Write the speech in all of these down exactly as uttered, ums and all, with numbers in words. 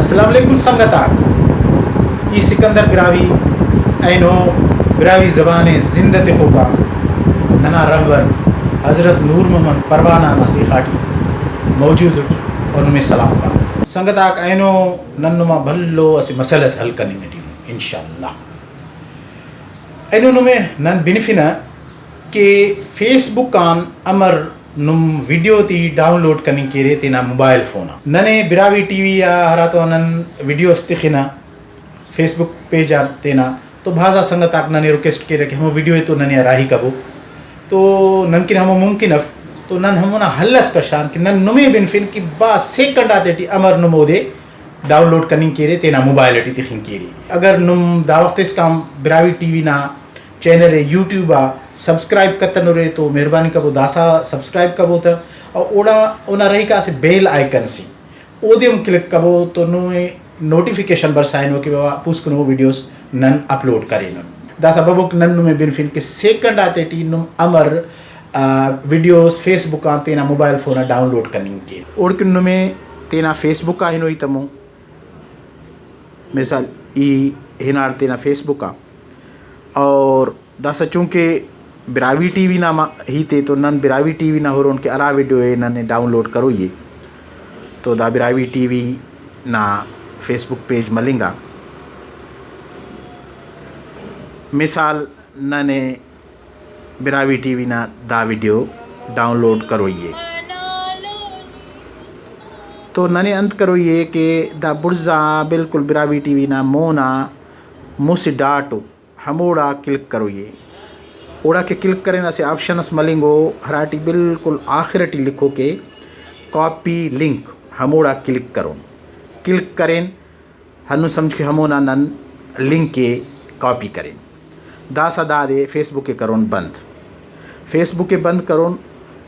السلام علیکم سنگت آک، ای سکندر براہوئی اینو براہوئی زبان ءِ زندہ تخوکا ننا رہبر حضرت نور محمد پروانہ نا سیخا ٹی موجود اٹ اور نمے سلام پارہ۔ سنگت آک، اینو نن نما بھلو اسہ مسئلہ اس حل کننگ ٹی ان، انشاءاللہ۔ اینو نمے نن بنفنہ کہ فیس بک آن امر نم ویڈیو تے ڈاؤن لوڈ کننگ کیرے تینا موبائل فون آ۔ ننے براہوئی ٹی وی آ ہراتم نن ویڈیو اس تخنہ فیس بک پیج آ تینا، تو بھازا سنگت آک ننے ریکویسٹ کیرہ کہ ہمو ویڈیو ءِ تو ننے آ راہی کبو، تو نن کن ہمو ممکن اف، تو نن ہمونا حل اس کشان کہ نن نمے بنفن کہ بھاز سیکنڈ آتیٹی امر نم اودے ڈاؤن لوڈ کننگ کیرے، تینا موبائل ٹی تخنگ کیرے۔ اگر نم دا وخت اسکان براہوئی ٹی وی نا چینل ءِ یوٹیوب آ سبسکرائب کتنورے تو مہربانی کبو داسا سبسکرائب کبو تہ، اور اوڑا اونا رہی کہ اسہ بیل آئیکن سے، اودے ہم کلک کبو تو نمے نوٹیفکیشن برسا اینو کہ بابا پوسکنو ویڈیوز نن اپلوڈ کرینن۔ داسا ببوک نن نمے بنفن کہ سیکنڈ آتیٹی نم امر، آ، ویڈیوز فیس بک آن تینا موبائل فون آ ڈاؤن لوڈ کننگ کین۔ اوڑکن نمے تینا فیس بک آ ہنوئی تمو۔ مثال ای ہناٹ تینا فیس بک آ، اور داسہ چونکہ براہوئی ٹی وی نا ما-، ہیت ءِ تو نن براہوئی ٹی وی نا ہرون کہ ہرا ویڈیو ءِ ننے ڈاؤن لوڈ کروئی ءِ، تو دا براہوئی ٹی وی نا فیس بک پیج ملنگا۔ مثال ننے براہوئی ٹی وی نا دا ویڈیو ڈاؤن لوڈ کروئی ءِ۔ تو ننے انت کروئی ءِ کہ دا بڑزا بالکل براہوئی ٹی وی نا مون آ مسہ ڈاٹ ءُ، ہموڑا کلک کروئی ءِ۔ اوڑا کہ کلک کرین اسہ آپشن اس ملنگو ہراٹی بالکل آخر ٹی لکھو کہ کاپی لنک، ہموڑا کلک کرون۔ کلک کرین ہندن سمجھ کہ ہمونا نن لنک ءِ کاپی کرین۔ داسہ دادے فیس بک ءِ کرون بند۔ فیس بک ءِ بند کرون،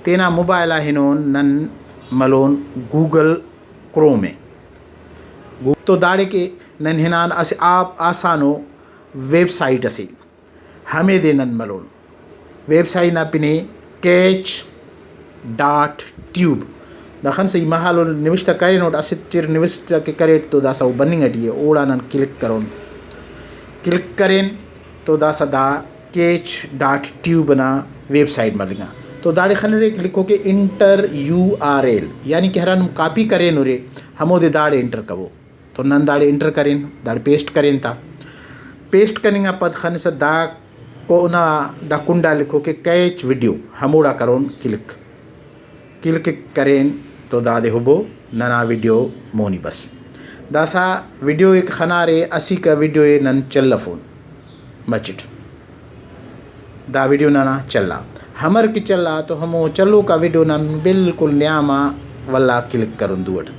تینا موبائل آ ہنون نن ملون گوگل کروم ءِ۔ گو-، تو داڑے کہ نن ہنان اسہ آپ آسانو ویب سائٹ اسے۔ ہمیدے نن ملون۔ ویب سائٹ نا پن ءِ کیچ ڈاٹ ٹیوب۔ داخن سہی محال نوشتہ کرینٹ، اسہ چر نوشتہ کہ کریٹ تو داسہ او بننگ ٹی ءِ، اوڑا نن کلک کرون۔ کلک کرین تو داسہ دا کیچ ڈاٹ ٹیوب نا ویب سائٹ ملنگا۔ تو داڑے خنرے لکھو کہ انٹر یو آر ایل، یعنی کہ ہرا نم کاپی کرینرے ہمودے داڑے انٹر کبو۔ تو نن داڑے انٹر کرین، داڑے پیسٹ کرین تا۔ پیسٹ کننگ آ پد خنسہ دا کونا دا کنڈا لکھو کہ کیچ ویڈیو، ہموڑا کرون کلک۔ کلک کرین تو دادے ہبو ننا ویڈیو مونی بس۔ داسہ ویڈیو ایک خنارے، اسیکا ویڈیو ءِ نن چلفون مچٹ۔ دا ویڈیو ننا چلا۔ ہمر کہ چلا تو ہمو چلوکا ویڈیو نا بالکل نیاما ولدا کلک کرون دو اٹ۔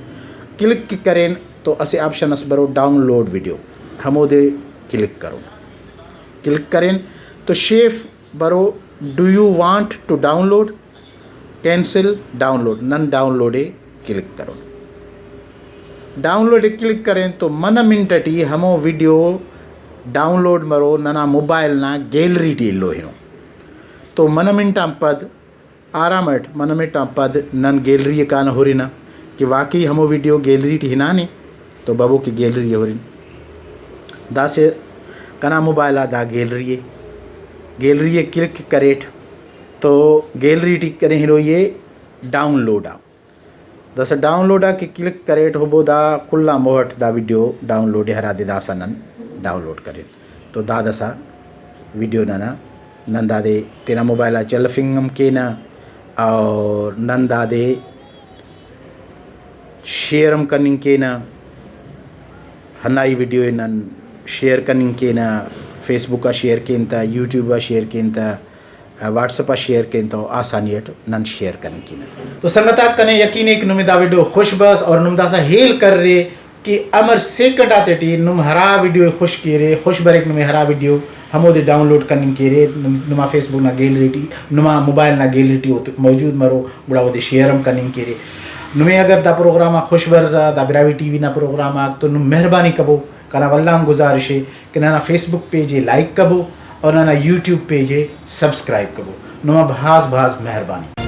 کلک کہ کرین تو اسہ آپشن اس برو ڈاؤن لوڈ ویڈیو، ہمودے کلک کرون۔ کلک کرین تو شیف برو، do you want to download? Cancel download, نن ڈاؤن لوڈ ءِ کلک کرون۔ ڈاؤن لوڈ ءِ کلک کرین تو منہ منٹ ٹی ہمو ویڈیو ڈاؤن لوڈ مرو، ننا موبائل نا گیلری ٹی ایلو ہنو۔ تو منہ منٹ آن پد آرام اٹ، منہ منٹ آن پد نن گیلری ءِ کانہ ہرنہ کہ واقعی ہمو ویڈیو گیلری ٹی ہنانے تو ببو کہ گیلری ءِ ہرن۔ داسہ کنا موبائل آ دا گیلری ءِ، گیلری ءِ کلک کریٹ تو گیلری ٹی کنے ہنوئی ءِ ڈاؤن لوڈ آ۔ داسہ ڈاؤن لوڈ آ کہ کلک کریٹ ہبو دا کل آن موہٹ دا ویڈیو ڈاؤن لوڈ ءِ ہرادے داسہ نن ڈاؤن لوڈ کرین۔ تو دا داسہ ویڈیو ننا نن دادے تینا موبائل آ چلفنگ ہم کینہ اور نن دادے شیئر ہم کننگ کینہ۔ ہندا ای ویڈیو ءِ نن شیئر کننگ کینہ، فیس بک آ شیئر کین تا، یوٹیوب آ شیئر کین تا، واٹس ایپ آ شیئر کین تو آسانی اٹ نن شیئر کننگ کینہ۔ تو سنگت آک، کنے یقین ءِ کہ نمے دا ویڈیو خوش بس اور نم داسہ ہیل کرے کہ امر سیکنڈ آتیٹی نم ہرا ویڈیو ءِ خوش کیرے، خوش بریک نمے ہرا ویڈیو، ہمودے ڈاؤن لوڈ کننگ کیرے، نم-، نما فیس بک نا گیلری ٹی، نما موبائل نا گیلری ٹی او موجود مرو، گڑا اودے شیئر ہم کننگ کیرے۔ نمے اگر دا پروگرام آک خوش بررہ، دا براہوئی ٹی وی نا پروگرام آک، تو نم مہربانی کبو، کنا ولدا ہم گزارش ءِ کہ ننا فیس بک پیج ءِ لائک کبو اور ننا یوٹیوب پیج ءِ سبسکرائب کبو۔ نما بھاز بھاز مہربانی۔